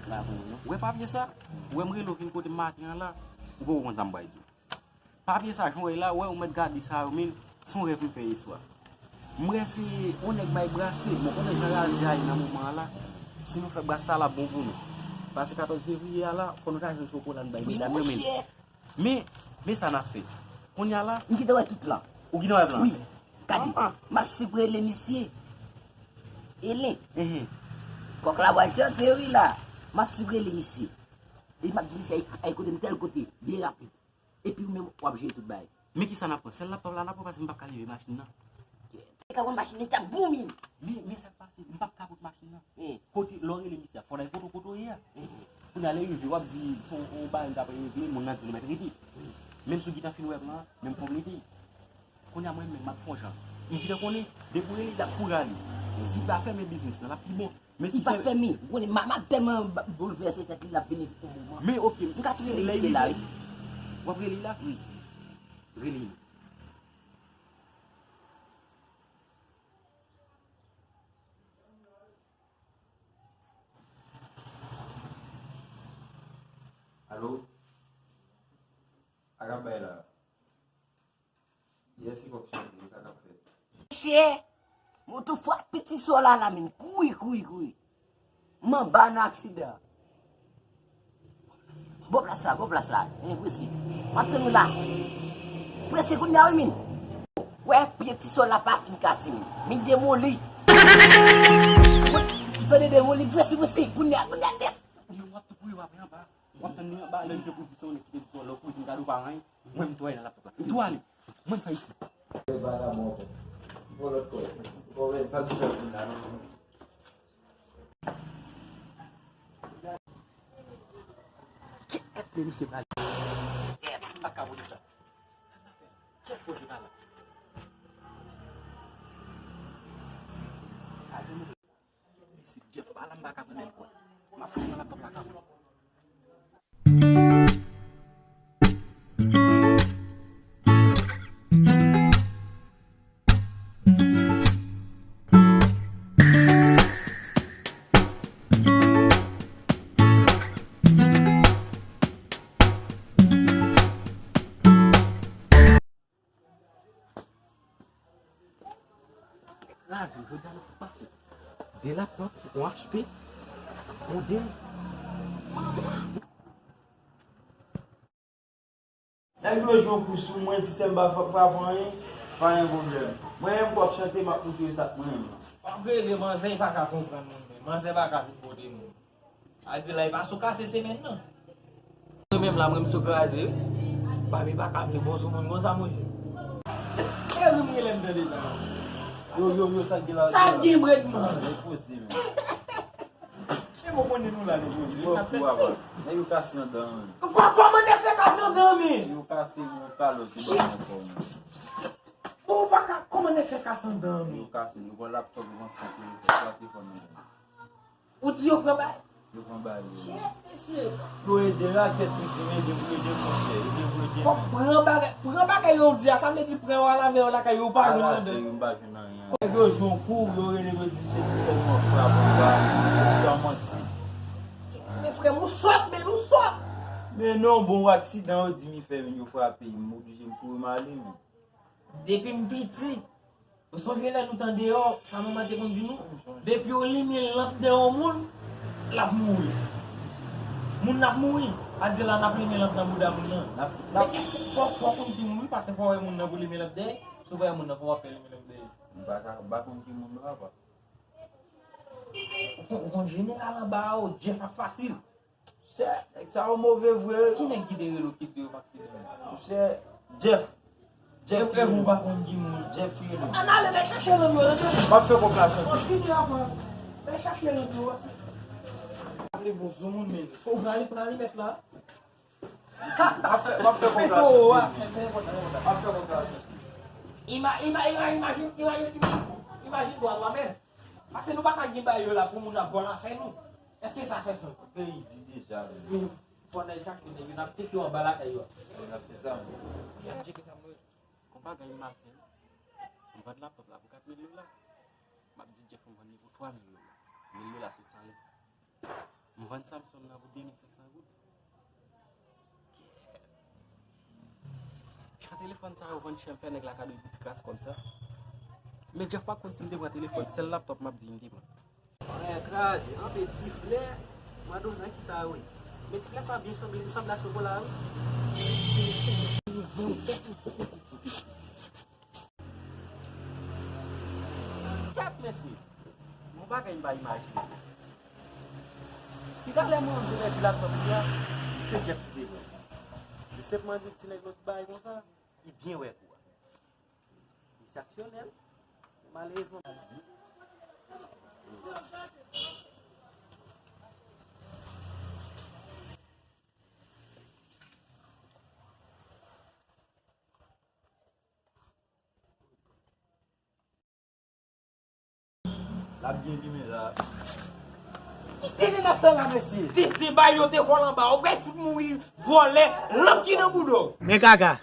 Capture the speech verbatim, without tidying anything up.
Ou wè papye sa? Ou wè m rele w vin kote m maten an la? Ou poko konn sa m pral di w. Papye sa, jan w wè l la, ou wè ou mèt gade sa yo, men se yon rèv m fè yèswa. M wè se yon nèg bay brase, men konnen jan razè a ye nan moman an la, si nou fè bras sa, l ap bon pou nou. Pase katòz fevriye a la, fò nou ta jwenn chokola n bay medam yo, men. Men, men sa n ap fè. Kounye a la. M gentan wè tout lan. Ou gentan wè plan? Wi. Gade, m ap sip rele misye. Elen. Kòk la pral chante wi la. M ap sip rele misye. E m ap di misye ay, ay kote m tèl kote, byen rapid. Epi ou menm w ap jere tout bagay. Men kisa n ap pran? Sèl laptòp la n ap pran paske m p ap ka leve machin nan. Se ka pran machin nan, t ap bon men. Men, men sa k pase, m p ap ka pot machin nan. Kote, lè w rele misye a, fò w al poto kote w ye a. Kounye a lè rive, w ap di, se yon, yon bagay m t ap regle, moun nan di li mèt rete. Menm si w gentan fin wè plan an, men m konplete. Kounye a mwen menm, m ap fè yon jan. M gentan konnen, depi w rele, l ap kouri ale. Si l pa fèmen biznis lan, l ap pi bon. Men si l pa fèmen, ou konnen, m ap tèlman boulvèse tèt li, l ap vini pou yon moman. Men oke, m ka tou rele misye la, wi. W ap rele la? Wi. Rele li. Alo? Sa k ap bay la? Yè se kòk chante, sa k ap fèt? Chè, moto frape ti sò la la menm. Kouri, kouri, kouri. M anba nan aksidan. Bon plas la, bon plas la. Hein, prese. M ap tann ou la. Prese kounye a wi, min. Wè, pye ti sò la pa fin kase, min. Min demoli. Tande demoli, prese, prese. Kounye a, kounye a nèt. Ou menm w ap tou kouri, w ap anba. W ap tann li anba, lè li te pou di se yon nèg ki te di se yon lòt kote, m gade w pa anyen. Mwen, m tou ale nan laptòp la. M tou ale. Mwen, m fè isi. Vagabon ankò. Yon lòt kò. Ou konprann? Sa di fè moun la, non? Kèt, men misye pale. Kèt, m pa ka pote sa. Kèt, poze pa la. Gade nou. Si Jeff pa la, m pa ka pran lèl kwè. M ap fout nan laptòp la kanmenm. Kraze, jodi a nou fout pase. De laptòp, yon H P, yon Dell. Nèg yo jwe yon kou sou mwen, di sèm pa, pa, pa pran anyen, pa gen pwoblèm. Mwen menm k ap chante, m ap montre yo sa k mwen menm lan. W ap rele manzè, li pa ka konprann nou, men manzè pa ka vin kote nou. A di la, e pa sou kase semèn nan. Mwen menm la, mwen m sou kraze wi. Papi pa ka vle bon sou moun konsa, monchè. E ri m ri lè m tande sa. Yo, yo, yo, sa k gen la? Sa k gen, Bredman? Repoze, men. E bon, konnen nou la, nou poze. N ap fè sa. Nèg yo kase yon dan, men. Kò-, kòman nèg fè kase yon dan, men? Yo kase yon kalòt, yo ban yon kò, men. Bon, ou pa ka, kòman nèg fè kase yon dan, men? Yo kase, yo pran laptòp, yo pran senk, yo pran telefòn nan men. Ou di yo pran bay? Yo pran bay, wi. Kèt, mesye. Yo ede rakèt, pitit, ede pou ede, monchè. Ede pou ede. Fòk pran bagay, pran bagay yo di a, sa vle di pran yo al avè yo lakay yo, ou pa jwenn anndan. Al avè yo, m pa jwenn anyen. Nèg yo jwe yon kou, yo rele, yo di se ti sèlman frap, ou pa, ou pa manti. Men frè m, ou sòt, men ou sòt. Men non, bon, aksidan yo di m fè, yo frape m, m oblije m kouri m ale, men. Depi m piti, ou sonje lè nou t andeyò, sa manman te konn di nou? Depi w limen lanp dèyè yon moun, l ap mouri. Moun nan ap mouri. A di la n ap limen lanp nan bouda moun nan. Men èske fò, fò w konn ki moun wi, paske fò w wè moun nan pou w limen lanp dèyè, si w pa wè moun nan, kòman w ap fè limen lanp dèyè? M pa ka, m pa konn ki moun nan, papa. Ou konn, ou konn jeneral anba a, o, Jeff ap fasil. Chè, nèg sa yo move vre. Ki nèg ki te rele w ki di yo pa aksidan? Chè, Jeff. Jeff ki rele w. Ou pa konn ki moun. Jeff ki rele w. Ann ale, nèg chache lanmò, tande. M ap fè kòk la chante. Kontinye apre. Nèg chache lanmò, wè. Vle bon sou moun, men. Fò w prale, prale mèt la. M ap fè, m ap fè kòk la chante. M ap fè kòk la chante. Ima-, ima-, ima-, imajin, imajin, ima-, imajin twa, twa, men. Paske nou pa ka gen bagay yo la pou moun ap vòlò afè nou. Èske sa fè sans? Peyi di deja, men. Wi. Fò nèg chache nèg yo, n ap teke yo anba lakay yo. N ap fè sa, men. N ap tcheke sa, mwen. Gon bagay m mal fè. M vann laptòp la pou kat mil dola. M ap di Jeff m vann li pou twa mil dola. Mil dola sot sa lè. M Vann Samsung nan pou de mil senk san goud. Jan telefòn sa yo vann chè, m fè nèg la kado yon ti kras kòb sa. Men Jeff pa konn si m te pran telefòn, sèl laptòp m ap di m te pran. Anyen kraze, anpe ti flè. Madonna ki sa wi. Men ti flè sa byen chanble, li sanble a chokola wi. Kèt mesye. Yon bagay m pa imajine. Pi talè mwen menm, m pèdi laptòp li a, se Jeff ki te pran. Li senpman di ti nèg lòt bay konsa, li byen wè kou a. Li saksyonèl, malerezman. L ap byen limen la. Ki tenten n ap fè la, mesye? Tenten ba yo te vòlè anba. Ou pral fout mouri vòlè, lanp ki nan bouda w. Men gaga.